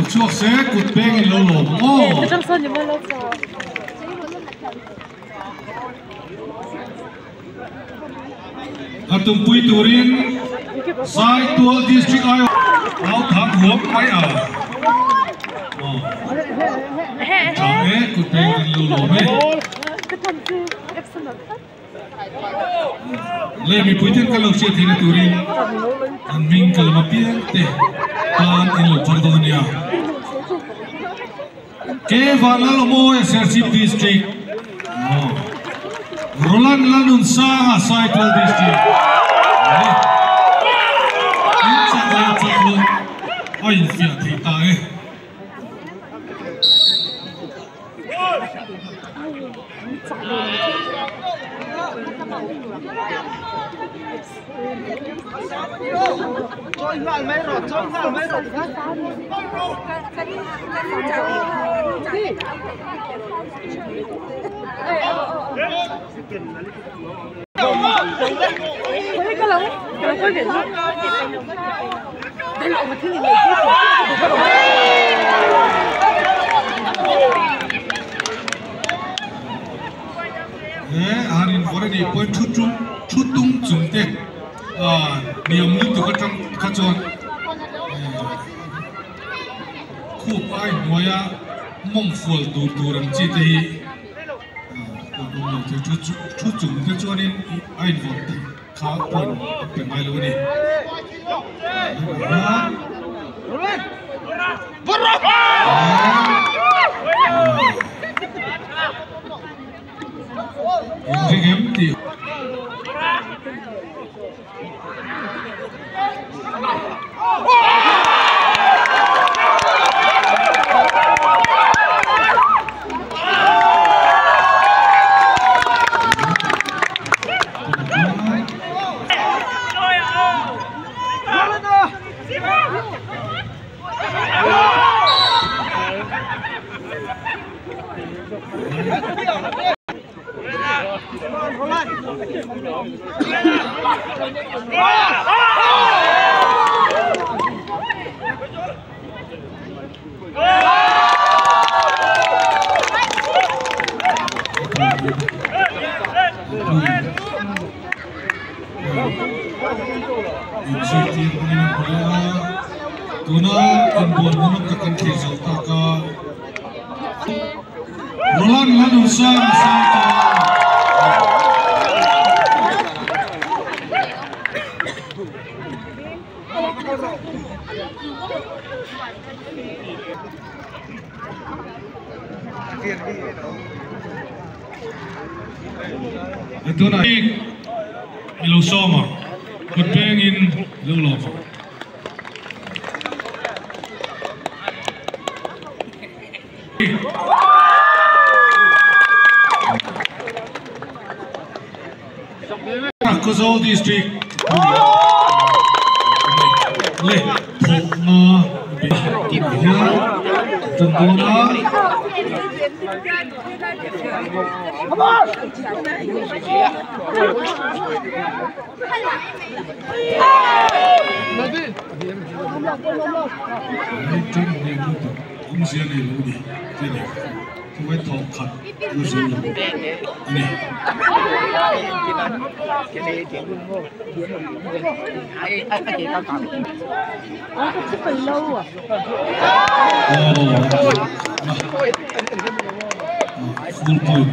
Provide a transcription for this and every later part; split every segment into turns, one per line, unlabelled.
Lo chhuak se kut peng in lo lawm aw. A tumpui turin Saitual District ai au thang huam mai a. Aw. Tha e kut peng in lo lawm e. Le mipui ten kan lo hriat theihna turin an hming ka lam apiang te tan in lo phar dawn a nia. Ke Vanlalawmawi Serchhip District Aw Roland Lalnunsanga Saitual District In chak leh chak loh a infiah thei ta e. He han invawrh a nih pawhin thu tum thu tung chung te ah hniam lutuk atang kha chuan khup ai hnuaia mawng fual tur tur ang chi te hi ah awm lo thei thu thu chung te chuanin a invawrh theih kha point a pe ngai lo a ni. Inring em tih. Inzirtir hmangin an hmu leh a, tuna inbual hmunawm tak kan thlir zo tak a, Roland Lalnunsanga Saitual. Tunah hi i lo sawm a, kut pengin i lo lawm a. Khawzawl District le thawhna hian tan dawn a. Awmzia nei lo ni tih a ni. Chuvai thawk khat la zo lo a ni. Aw full point.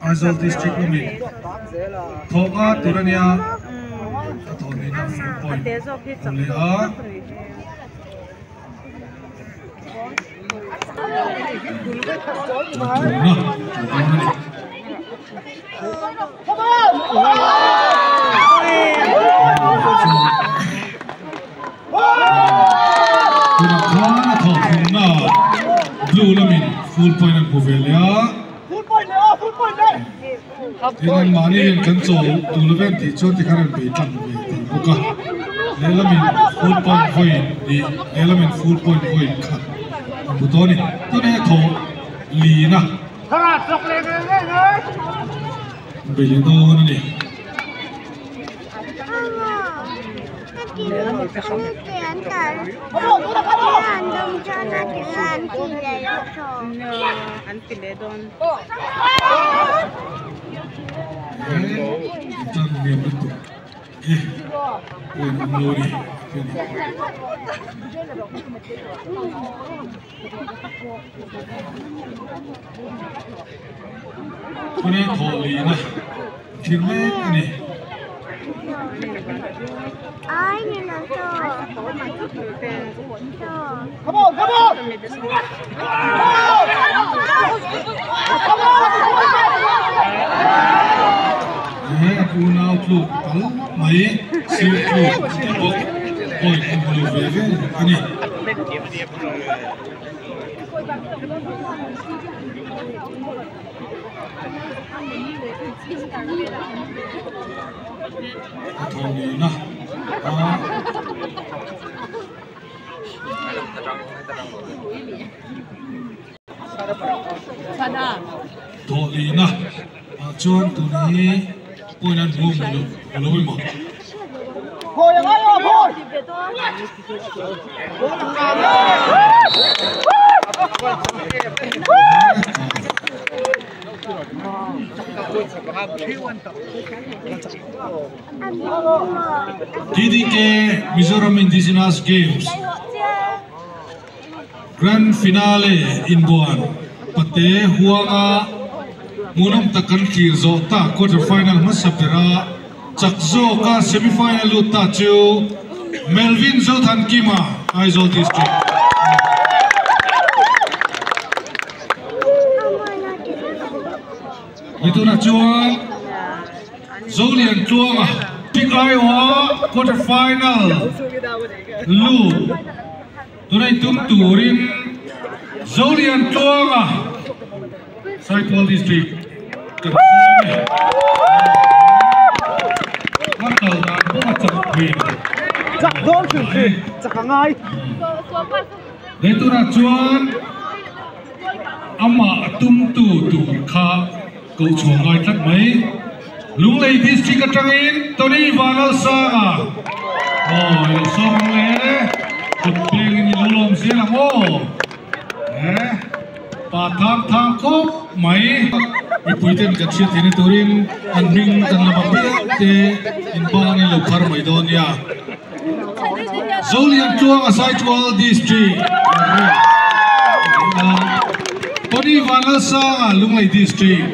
Aizawl District lawmin thawhna tur a nia a thawh nihna full point a awm leh a. Thawhna tur dawn a ni. Tunah khan a thawh thumna. Blue lamin full point an hmu ve leh a. Tin an mahni hian kan chawl duh lo em tih chuan tikhan an bei tlang ve thei bawk a. Lehlamin full point vawiin hnih, lehlamin full point vawiin khat an hmu tawh a ni. Tunah hian thaw lina an bei leh dawn a ni. Thil mek a ni. He a unau tluk tal mai sir tluk a ti bawk point a hmu lo ve ve a ni. A thaw ngei a Thawh lihna ah chuan tun hi point an hmu hmu lo emaw. DDK Mizoram Indigenous Games Grand Finale inbuan Pate huanga hmuhnawm tak kan thlir zawh ta Quarter Final hmasa bera chak zawka Semi Final lut ta chu Melvin Zothankima Aizawl District. Ni tunah chuan Zolian Tluanga pick aiawha quarter final lut tunah tum turin Zolian Tluanga Saitual District kan sawm e. A kal dan pawh a chak thin.
Chak dawn hrim hrim chak a ngai.
He tunah chuan amah tumtu tur kha koh chhuah ngai tlat mai. Lunglei District atangin Tony Vanlalsanga aw i lo sawm ang le, kut pengin i lo lawm zel ang aw. He pa thang thang khawp mai. Mipui ten kan hriat theihna turin an hming kan lam apiang te inbanin lo phar mai dawn nia. Zolian Tluanga Saitual District Tony Vanlalsanga Lunglei District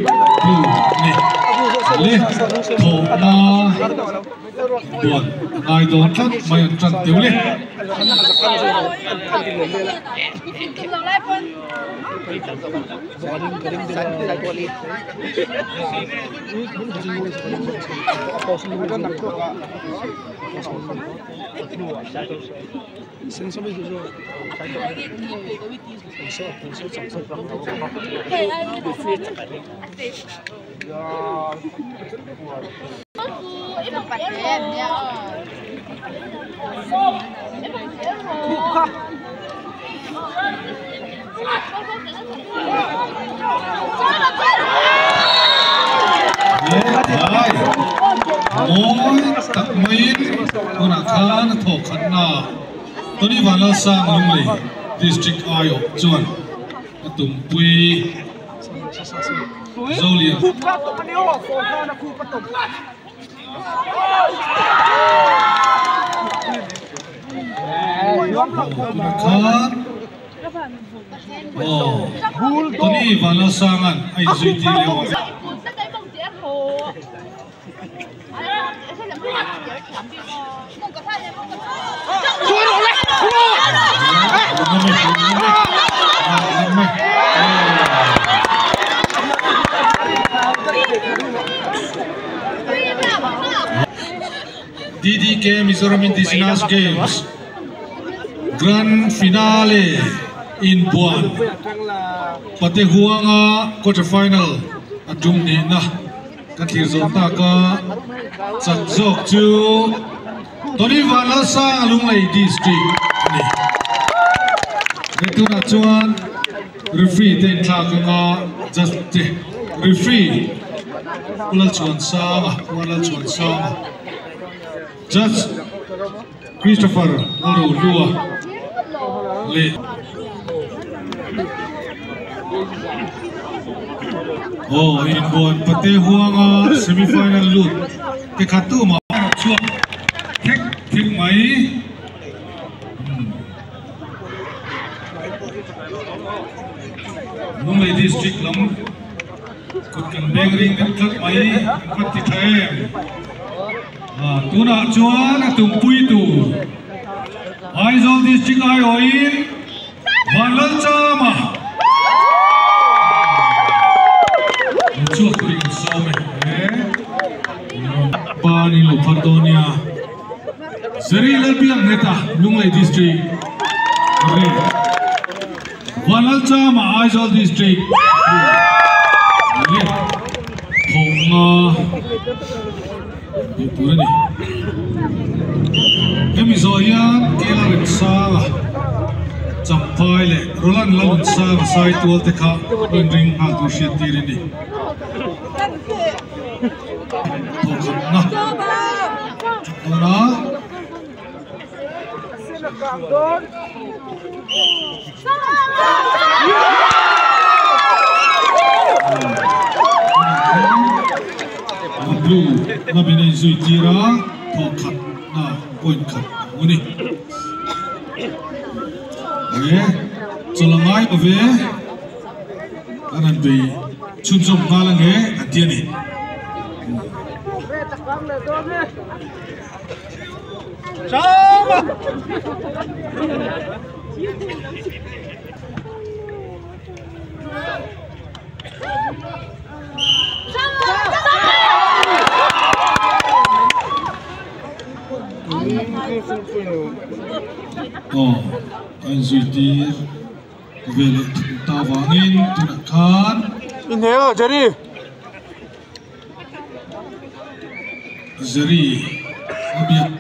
Blue a ni. Le thawhna buan a ngai dawn tlat mai an tan teuh le. Mawi tak maiin tunah khan a thawh khatna Tony Vanlalsang Lunglei District aiawh chuan a tumpui Zolian. Khan aw Tony Vanlalsanga'n a inzui tir leh awm. DDK Mizoram Indigenous Games Grand Finale. Inbuan Pate huanga quarter final a tum nihna kan thlir zawh tak a, chak zawk chu Tony Vanlalsanga Lunglei District a ni. He tunah chuan referee te inthlak anga judge te referee Pu Lalchhuansanga, Pu Lalchhuansanga, judge Christopher Lalrohlua leh Aw inbuan Pate huanga semi final lut te kha tumah a rawn chhuak thek thek mai. Lunglei district lam kut kan beng ring deuh tlat mai an va ti tha em. Tunah chuan a tumpui tur Aizawl District aiawhin Vanlalchama lo chhuak turin kan sawm e. Panin lo phar dawn nia. Zeri Lalbiakngheta Lunglei District Red Vanlalchama Aizawl District Red Thawkna Tih tur a ni. Hemi zawh hian Kela Remsanga Champhai leh Roland Lalnunsanga Saitual te kha inring nghal tur hriat tir a ni. Thawkhatna that dawn a. Blue lamin a inzui tir a, thawh khat na point khat a hmu a ni. He chawlh a ngai lo ve, kan han bei chhunzawm nghal ange an ti a ni. Aw a inzui tir veleh thung ta vangin tunah khan Jerry a biak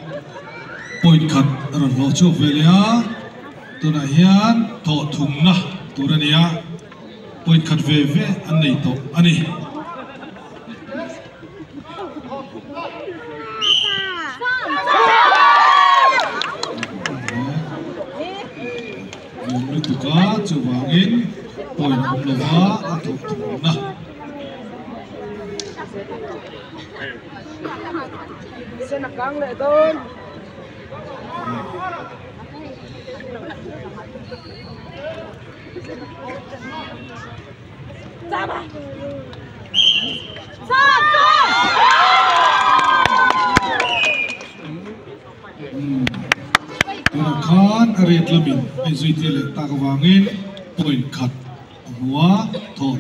point khat a rawn hlawh chhuak ve leh a tunah hian thawh thumna tur a ni a. Point khat ve ve an nei tawh a ni. Lian lutuk a chuvangin point awm lova a thawk thumna. Tunah khan a ret lamin a inzui tir leh tak avangin point khat a hmu a, thawh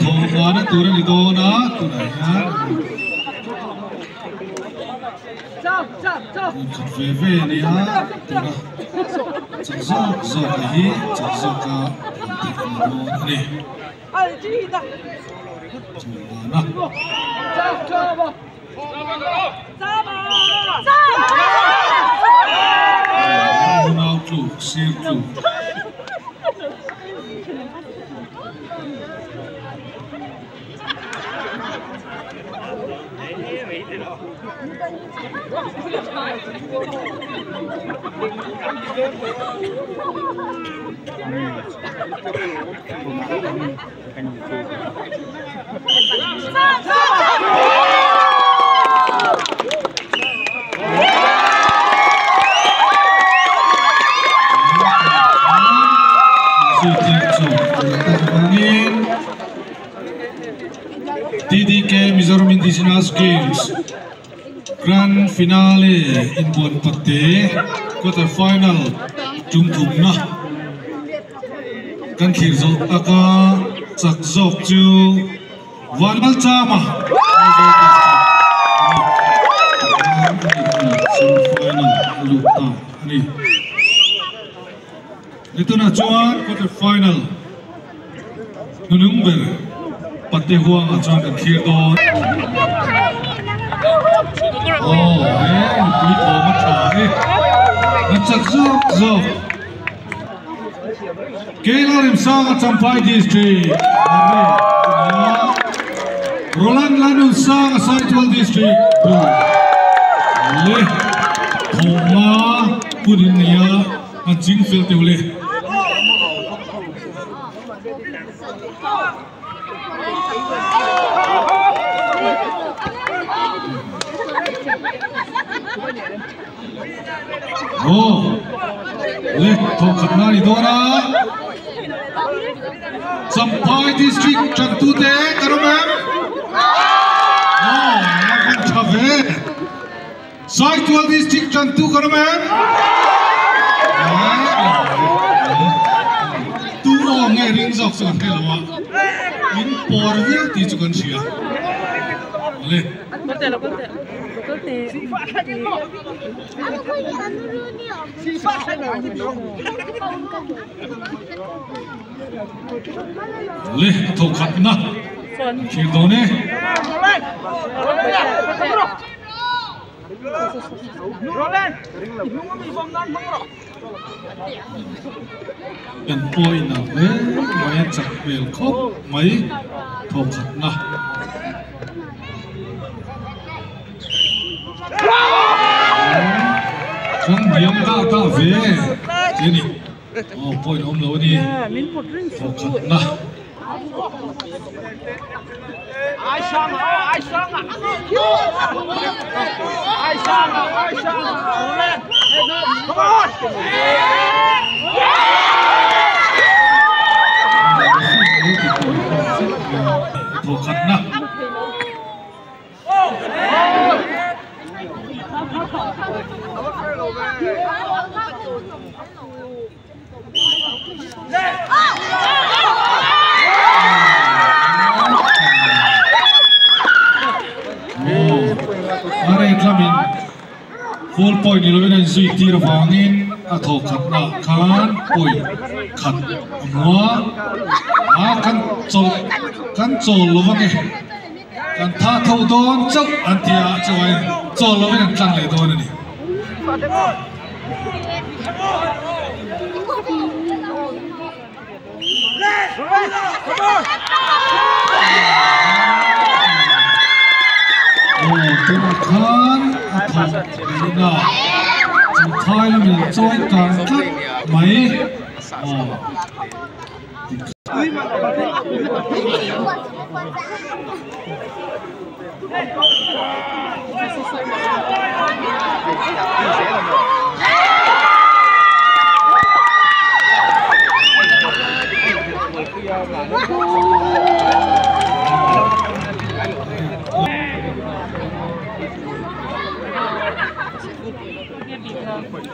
Thawhhmuahna tur a ni dawn a tunah hian hmun khat ve ve a ni a tuna chak zawk zawk a hi chak zawk a an tih a ni dawn a ni chhuahna. Unau tluk sir tluk. TDK Mizoram Indigenous Games Grand Finale inbuan patte quarter final tum thumna kan thlir zawh taka chak zawk chu Vanmal Chama final a lut ta a ni. Nitunah chuan quarter final hnunung ber Pate huangah chuan kan thlir dawn. Aw he mipui thawm a tha e. Kan chak zawk zawk. Keila Remsanga Champhai District Roland Lanunsanga Saitual District le thawhma hun in nei a an ching fel teuh le. Aw le thawkhat na ni dawn a Champhai district tantu te kan awm em? Aw a van tha ve. Saitual district tantu kan awm em? Tu aw nge ring zawk chu kan hre lo a, in pawr viau tih chu kan hria. Le. Le a thawk khatna thlir dawn e. Kan pawhin a hle mai a chak hmel khawp mai thawk khatna. Kan diam dah dah ve che ni. Aw point awm lo a ni. Thawk khatna. Thawk khatna. A rate lamin full point ni lovin a inzui tir avangin a thawk khatna khan point khat a hmu a, a kan chawlh kan chawl lo vang e. Kan tha tho dawn chauh an ti a, chuan chawl lovin an tlang leh dawn a ni. Aw tunah khan a thawk niin a, chu thai lamin an chawi kang tlat mai. Aw.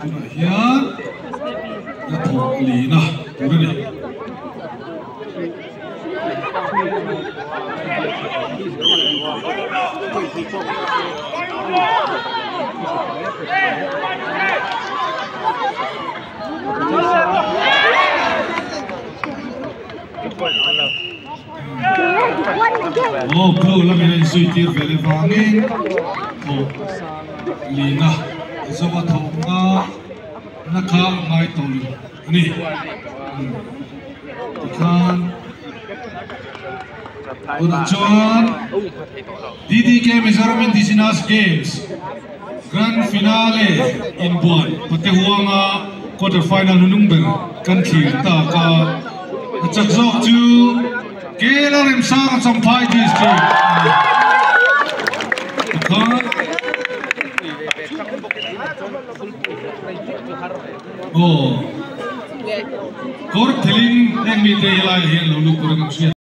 Tunah hian la thawk lina tur a ni. Aw blue lamin a inzui tir ve leh vangin thawk lina a zo a thawk nga na kha a ngai tawh lo a ni. Tikhan. Tunah chuan DDK Mizoram Indigenous Games Grand Finale inbuan Patehuanga Quarter Final hnunung ber kan thlir tak a, a chak zawk chu Kela Remsanga Champhai District pakhat. Aw, kawr phelin heng mite helaiah hian lo lut tur a kan hriat.